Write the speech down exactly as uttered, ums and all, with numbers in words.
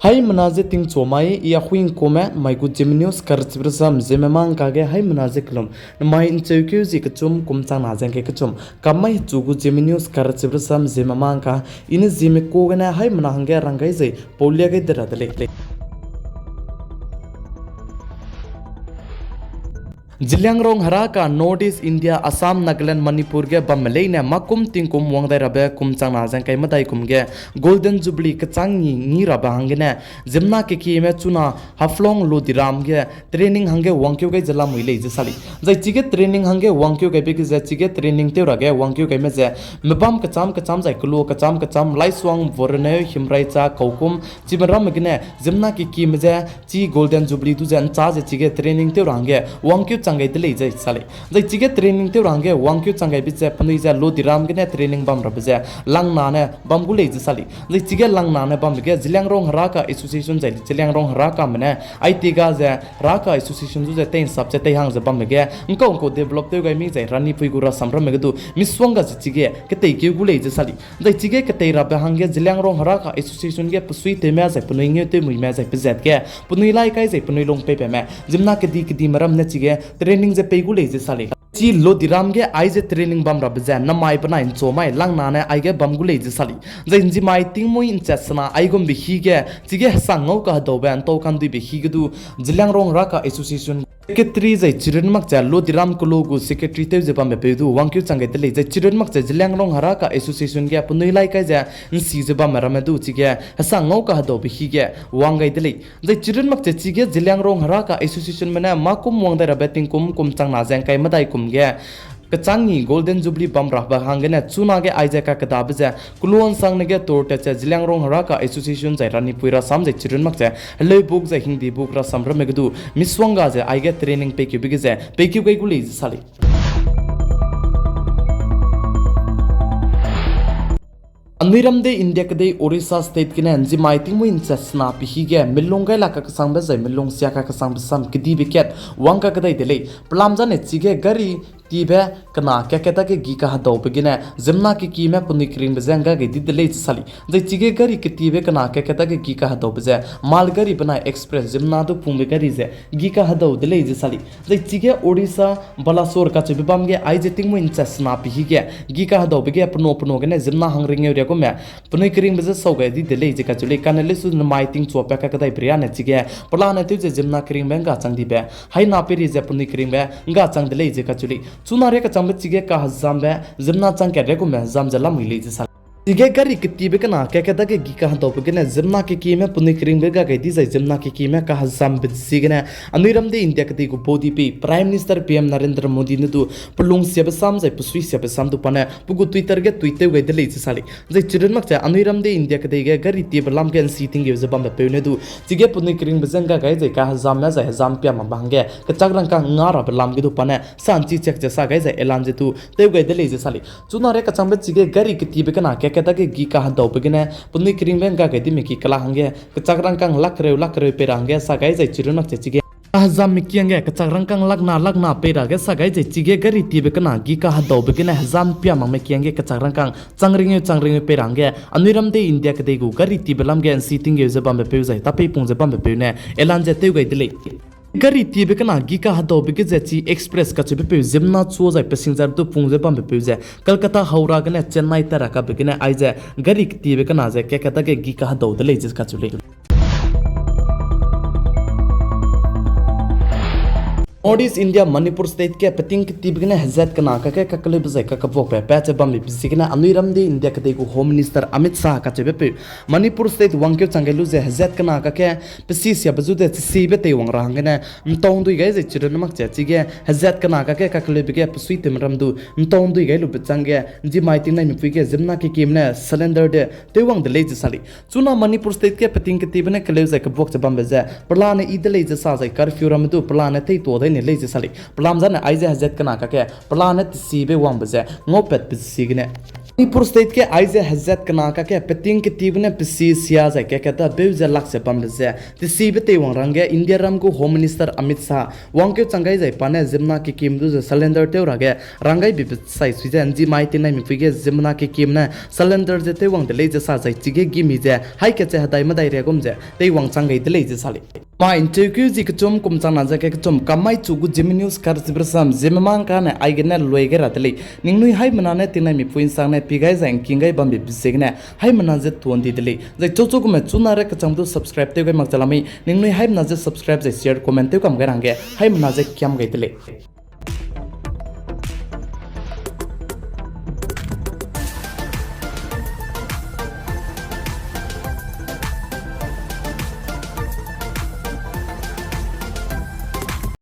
Haimena je tingchu mai, i a huingkume mai gu Zeme News karchibe rasam Zeme mangka ge haimena je kelum. Namai ncheukeu zi kechum kum changna ze ngkai kechum. Kam mai hechu gu Zeme News karchibe rasam Zeme mangka, i ne Zeme ku gene haimena hangge rang gai zai paulia gai de ra de lei. Zeliangrong Heraka North East India, Assam, Nagaland, Manipur ge bamme leine makum tingkum wang dai rabe kum changna ze ngkai medai kum ge Golden Jubilee kechang ngi ngi rabe hanggene ziemmena kekieme chuna Haflong Lodiram ge training hangge wangkeu gai ze lamui lei ze sali. Zai chige training hangge wangkeu gaibe ge ze chige training tew ra ge wangkeu gaime ze mebam kecham kecham zai kelu kecham kecham Laisuang, Voronoi, Himraicha, Kaukum, chime ramme gene ziemmena kekieme ze chi Golden Jubilee du ze nchâ ze chige training tew ra hangge wangkeu chang gai de lei ze sali. Zai chige training tew ra hangge wangkeu chang gaibe ze penui ze Lodiram gene training bam rabe ze Langna ne bam gu lei ze sali. Zai chige Langna ne bambe ge Zeliangrong Heraka Association zai Zeliangrong Herakame ne aiti ga ze Heraka Association zu ze tei nsap ze tei hang ze bambe ge ngkau ngkau develop tew gai mi zai ranipui gu rasam ramme ge du misuang ga ze chige ketei keu gu lei ze sali. Zai chige ketei rabe hangge Zeliangrong Heraka Association ge pesui tewme zai penui ngeu tewmuime zai pezat ge penui lai kai zai penui lung peibe me ziemmena kedi kedime ram ne chige training ze pei gu lei ze sali. Chi Lodiram ge aize training bam rabe ze namai benai nchu mai Langna ne aige bam gu lei ze sali. Zai nzimai tingmui nchat sena aigumbe hi ge chige hesang ngau kahedaube ntau kanduibe hi ge du Zeliangrong Heraka Association secretary zai chirun mak ze Lodiram kelu gu secretary tew ze bambe peu du wangkeu chang gai de lei. Zai chirun mak ze Zeliangrong Heraka Association ge penui lai kai ze nsi ze bamme ramme du chige hesang ngau kahedaube hi ge wang gai de lei. Zai chirun mak ze chige Zeliangrong Heraka Associationme ne makum wang dai rabe tingkum kum changna ze ngkai medai kum ge kechang ngi Golden Jubilee bam rabe hanggene chunage aize kakedabe ze kuluansang ne ge tur tat ze Zeliangrong Heraka Association zai ranipui rasam zai chirun mak ze heleu buk zai hingde buk rasam ramme ge du misuang ga ze aige training peikibe ge ze peikeu gai gu lei ze sali. Anui ram de India kedei Orissa state gene nzimai tingmui nchat sena pe hi ge melung gai la kakesangbe zai melung sia kakesangbe sam kedibe kat wang kakedai de lei. Pelam zane chige gari tibe kena kakat dage gi kahedaube gene ziemmena kekieme penui keringbe ze ngga gai di de lei ze sali. Zai chige gari ketibe kena kakat dage gi kahedaube ze malgari benai express ziemmena du pungbe gari ze gi kahedau de lei ze sali. Zai chige Orissa Balasore kacheube bam ge aize tingmui nchat sena pe hi ge gi kahedaube ge peno peno gene ziemmena hangringeu ria gume penui keringbe ze sau gai di de lei ze kacheu lei. Kane lesu namai tingchua pa kakedai periane chige pelane tew ze ziemmena keringbe ngga chang dibe haina peri ze penui keringbe ngga chang de lei ze kacheu lei. Chuna ria kachangbe chige kahezambe ziemmena chang kat ria gume hezam ze lamui lei ze sa lei. Chige gari ketibe kena kakat dage gi kahedaube gene ziemmena kekieme penui keringbe ga gai di zai ziemmena kekieme kahezambe ziegene anui ram de India kedei gu body pei Prime Minister P M Narendra Modi ne du pelung siabe sam zai pesui siabe sam du pa ne pe gu Twitter ge tweet tew gai de lei ze sa lei. Zai chirun mak ze anui ram de India kedei ge gari tiebe lam ge nsi tinggeu ze bambe peu ne du chige penui keringbe ze ngga gai zai kahezamme zai hezam pia makbe hangge kechak rangkâng nga rabe lam ge du pa ne sa nchi chak ze sa gai zai elan ze du tew gai de lei ze sa lei. Chuna ria kachangbe chige gari ketibe kena kakat dage gi kahedaube gene penui keringbe ngga gai dime ki kela hangge kechak rangkâng lak kereu lak kereu pei ra hangge sa gai zai chirun mak ze chige kahezamme kiangge kechak rangkâng lakna lakna pei ra ge sa gai zai chige gari tiebe kena gi kahedaube gene hezam pia makme kiangge kechak rangkâng chang ringeu chang ringeu pei ra hangge anui ram de India kedei gu gari tiebe lam ge nsi tinggeu ze bambe peu zai tapeipung ze bambe peu ne elan ze tew gai de lei. Gari tiebe kena gi kahedaube ge ze chi express kacheube peu ziemmena chu zai passenger du pung ze bambe peu ze Kolkata Howrah gene Chennai tat ra kabe gene aize gari ketibe kena ze kakat dage gi kahedau de lei ze kacheu lei. North East India Manipur State ge peting ketibe gene hezat kena kakge kakeleube zai kakebuakbe pat ze bambe pe ziegene anui ram de India kedei gu Home Minister Amit Shah kacheube peu Manipur State wangkeu chang gai lu ze hezat kena kakge pesi siabe zu de chesibe teiwang ra hanggene ntau ndui gai zai chirun mak ze chige hezat kena kakge kakeleube ge pesui tewme ram du ntau ndui gai lube changge nzimai tingnai mipui ge ziemmena kekieme ne cylinder de teiwang de lei ze sa lei. Chuna Manipur State ge peting ketibe ne keleu zai kebuak ze bambe ze pelane yi de lei ze sa zai curfew ramme du pelane teituâ dai ne lei ze sa lei. Pelam zane aize hezat kena kakge pelane tesibe wangbe ze ngaupatbe ziegene Manipur State ge aize hezat kena kakge peting ketibe ne pesi sia zai kakge ta beu ze lak ze bambe ze tesibe teiwang rangge India ram gu Home Minister Amit Shah wangkeu chang gai zai pa ne ziemmena kekim du ze surrender tew ra ge rang gai bibe sai sui ze nzi mai tingnai mipui ge ziemmena kekim ne surrender ze tew wang de lei ze sa zai chige gimi ze haî kat ze hedai medai riâ gum ze teiwang chang gai de lei ze sa lei. Ma nteukeu zi kechum kum changna ze kakechum kam mai chu gu Zeme News karchibe rasam ziemme mang kane aigene lui gai ra de lei. Ningnui haimena ne tingnai mipui nsang ne pi gai zai ngking gai bambe ziegene haimena ze tuan di de lei. Zai chauchu gume chuna re kechangbe du subscribe tew gai mak ze lamui ningnui haimena ze subscribe zai share comment tew kam gai rangge haimena ze kiam gai de lei.